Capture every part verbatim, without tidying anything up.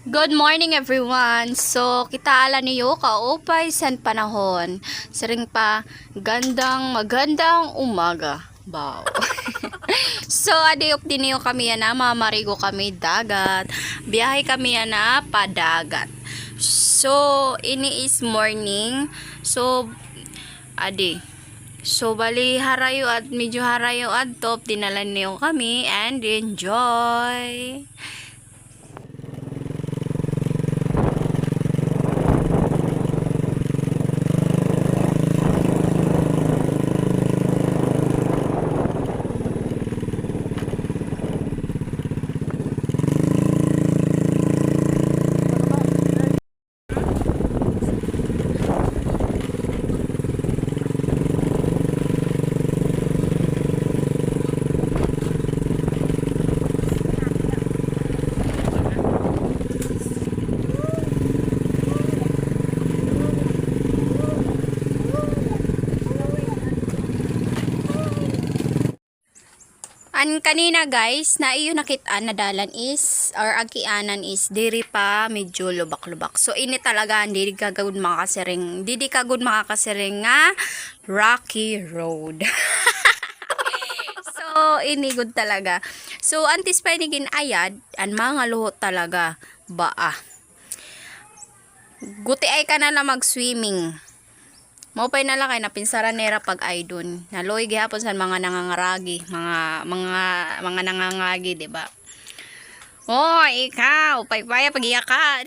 Good morning, everyone. So, kitaa la niyo kaupay san panahon. Siring pa, gandang magandang umaga. Baw. So, adi, updi niyo kami yana, mamarigo kami dagat. Biyahe kami yana pa dagat. So, ini is morning. So, adi. So, bali, harayo at medyo harayo adto, updi na la niyo kami and enjoy. An kanina, guys, na iyo nakit-an na dalan is, or agianan is, diri pa medyo lubak-lubak. So, ini talaga, didi ka gud makakasiring, didi ka gud makakasiring nga rocky road. So, ini gud talaga. So, antes pa ini gin-ayad, an mga luho talaga, baa. Gutiay ka na la mag-swimming. Maupay na la kay napinsaran nira pag-aydon. Naluoy gihapon san mga nangangaragi, mga, mga, mga nangangagi, di ba? Oy, ikaw, paypaya pag-iyakan.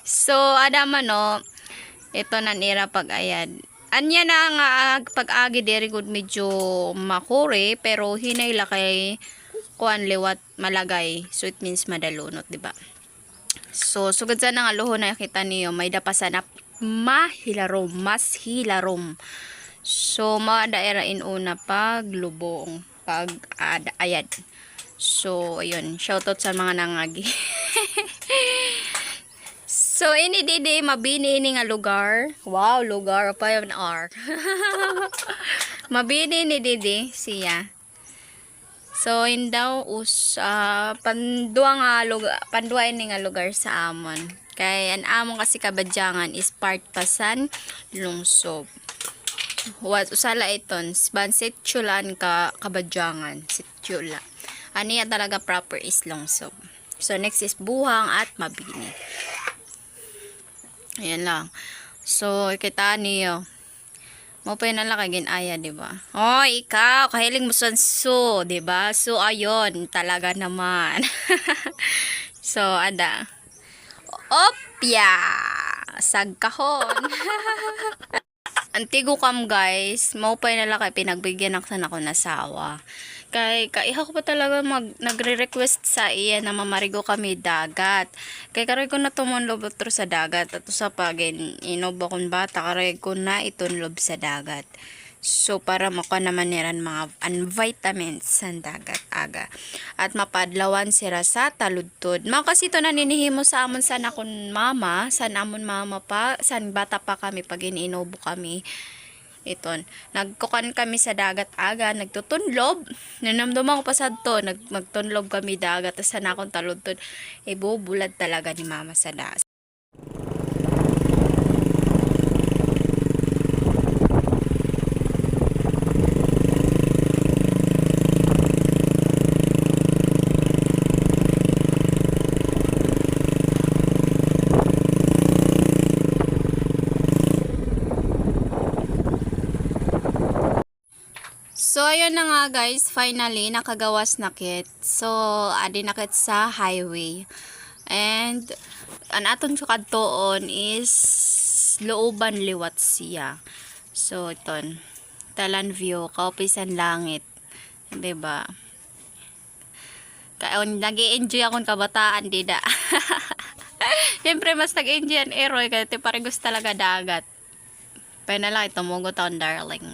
So, ada man, no, ito na nira pag-ayad. Anya na nga ag-, pag-agi diri gud medyo makuri, pero hinay la kay kuan liwat malagay. So, it means madalunot, di ba? So, sugad sana nga luho nakita niyo, may-ada pa sana mahilarom, mas hilarom. So, mao ada ira inuna paglubong, pag-ad-, ayad. So, ayun, shoutout sa mga nangagi. So, ini didi, mabini ini nga lugar. Wow, lugar, pa yun, R. Mabini ini didi, siya. So, in daw, us-, ah, pandua nga lugar, pandua ini nga lugar sa amon. Kay an amon kasi Kabadyangan is part pa san lungsod. What, usa la iton, s-, ban sitio la an ka-, Kabadyangan, sitio la. An iya talaga proper is lungsod. So, next is Buhang at Mabini. Ayan lang. So, kita niyo. Maupay na la kay gin-ayad, di ba? Oy, ikaw, kahiling mo san su, di ba? So, ayun, talaga naman. So, ada. Opya! Sagkahon. Antigo kam, guys, maupay na la kay pinagbigyan ak san akon asawa. Kay kaiha ko pa talaga mag-, nagre-request sa iya na mamarigo kami dagat. Kay karuyag ko na tumunlob utro sa dagat. At usa pa, gin-inob akon bata, karuyag ko na itunlob sa dagat. So, para makuha naman nira an mga, an vitamins san dagat, aga. At mapaadlawan sira sa taludtod. Mao kasi ito naninihimo sa amon san akon mama, san amon mama pa, san bata pa kami, pag iniinobo kami. Iton, nagkukan kami sa dagat aga, nagtutunlob. Nanamdam ako pa sadto, nag-, magtunlob kami dagat, tas sa nakon taludtod, ibubulad talaga ni mama sa da-. So, ayun na nga, guys, finally, nakagawas na kit. So, adi na kit sa highway. And, an aton kadtuon is looban liwat siya. So, iton, talan view, kaupay san langit. Di ba? Ka-, nag-i-enjoy akon kabataan, dida. Siyempre, mas nag-enjoy an Iroy, kay ti parigos talaga dagat. Pwede na lang ito, mugot akon, darling.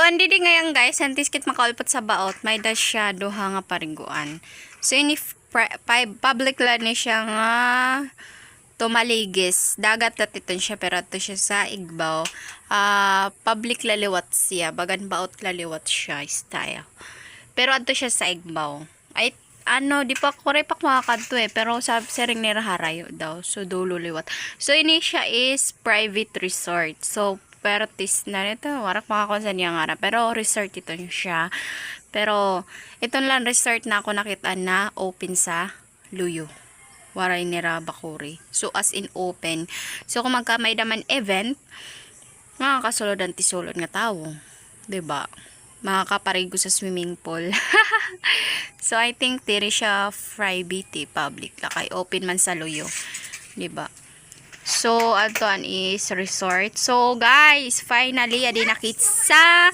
Pandi di ngayon, guys, antes kit makaulpot sa baot, may-ada siya duha nga pariguan. So, ini f-, pri-, pi-, public la ni siya nga tumaligis. Dagat la titon siya, pero adto siya sa igbaw. Ah, public la liwat siya. Bagan baot la liwat siya, style. Pero adto siya sa igbaw. Ay, ano, di pa, waray pa ko makakadto eh. Pero sa, siring nira harayo daw. So, dulo liwat. So, ini siya is private resort. So, pertis na nito. Waray ko makakuan sa niya ngaran. Pero resort ito siya. Pero, iton lang resort na ako nakita na open sa luyo. Waray nira bakuri. So, as in open. So, kung magkamay naman event, makakasulod an tisulod nga tawo. Diba? Makakaparigos sa swimming pool. So, I think diri siya private, public la kay open man sa luyo. Diba? So, adto an is resort. So, guys, finally, adi na kit sa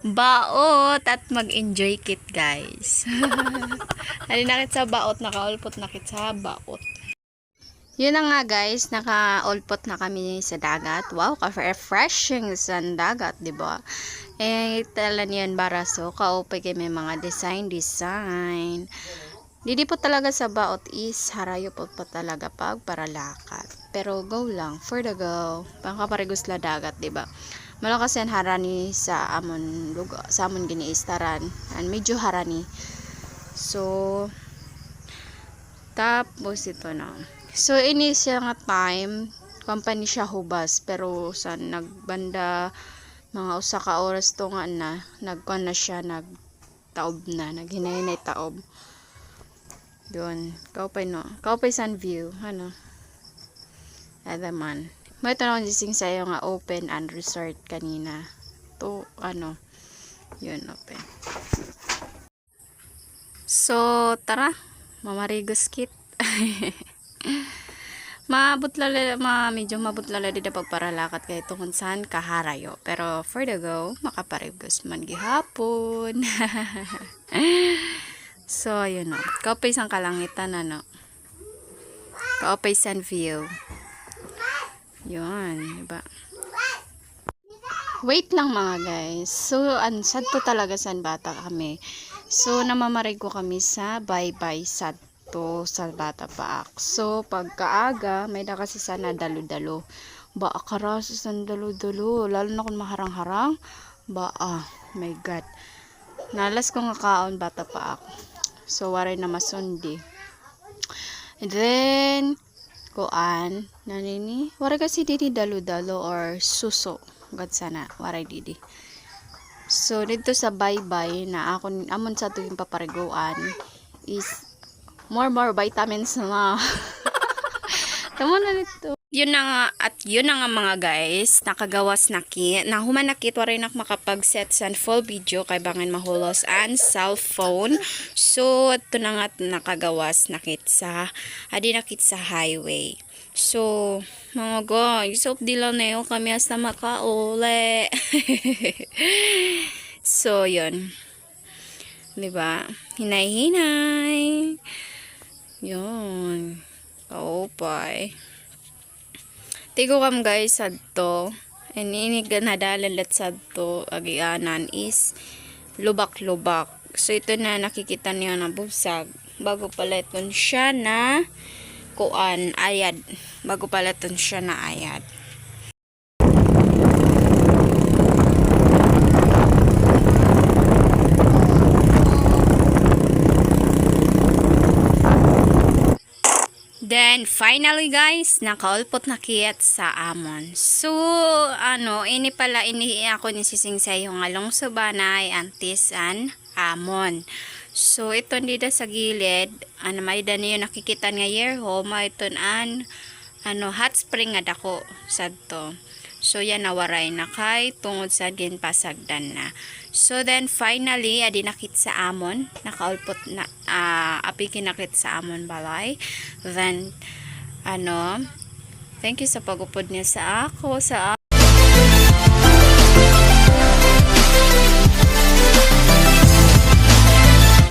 baot at mag-enjoy kit, guys. Adi na kit sa baot, nakaulpot na kit sa baot. Yun na nga, guys, nakaulpot na kami sa dagat. Wow, ka-refreshing sa dagat, di ba? Eh, tala niyan baraso, kaupay kay may mga design, design. Didi po talaga sa baot is harayo po pa talaga pag paralakat. Pero go lang, for the go. Pangkaparigos la dagat, di ba? Malakas yan harani sa amon lugar, sa amon giniistaran. And medyo harani. So, tapos ito na. So, ini siya nga time, company siya hubas, pero sa nagbanda, mga usa ka oras to nga na, nagkuan na siya, nagtaob na, naghinay-hinay taob. Doon, kaupay no, kaupay san view, ano. Ada man. May tanong gising sa iyo nga open and resort kanina. To, ano, yun, open. So, tara, mamarigos kit. Maabot la, la, ma, medyo maabot la, la dida pagparalakat kay tungod san kaharayo. Pero for the go, makaparigos man gihapon. So, ayun o. Kaupay san kalangitan, ano? Kaupay san view. Yun, diba? Wait lang, mga guys. So, an, sadto talaga san bata kami. So, namamarigo kami sa baybay sadto sa bata pa ak. So, pagkaaga, may-ada kasi sana dalo-dalo. Ba, karaso san dalo-dalo. Lalo na kung maharang-harang. Ba, ah, my God. Nalas ko nga kaon, bata pa ak. So, waray na masundi. And then, kuan, nanini, waray kasi didi dalo-dalo or suso. Gad sana, waray didi. So, didto sa baybay na akon, amon sadto ginpapariguan is more, more vitamins na. Tama na nito. Yun na nga, at yun na nga, mga guys, nakagawas na kit, nahuman na kit, waray na ak makapag-set san full video kay bangin mahulos an cellphone. So, adto na nga, nakagawas na kit sa, adi na kit sa highway. So, mga guys, updi la niyo kami hasta makauli. So, yun. Diba? Hinay-hinay. Yun. Kaupay. Tigo kam, guys, sadto. An ini nga nadalan la sadto, agianan is lubak-lubak. So, ito na nakikita niyo na bugsag. Bago pala iton siya na kuan, ayad. Bago pala iton siya na ayad. Then, finally, guys, nakaulpot na kit sa amon. So, ano, ini pala, ini ako nisising sa iyo nga lungsod ba na ay antis an amon. So, iton dida sa gilid, ano, may-ada niyo nakikita nga year ho, may iton an, ano, hot spring nga dako sadto. So, yana waray na kay tungod sa ginpasagdan na. So, then, finally, adi na kit sa amon, nakaulpot na, ah, apiki na kit sa amon balay. Then, ano, thank you sa pag-upod niyo sa ako, sa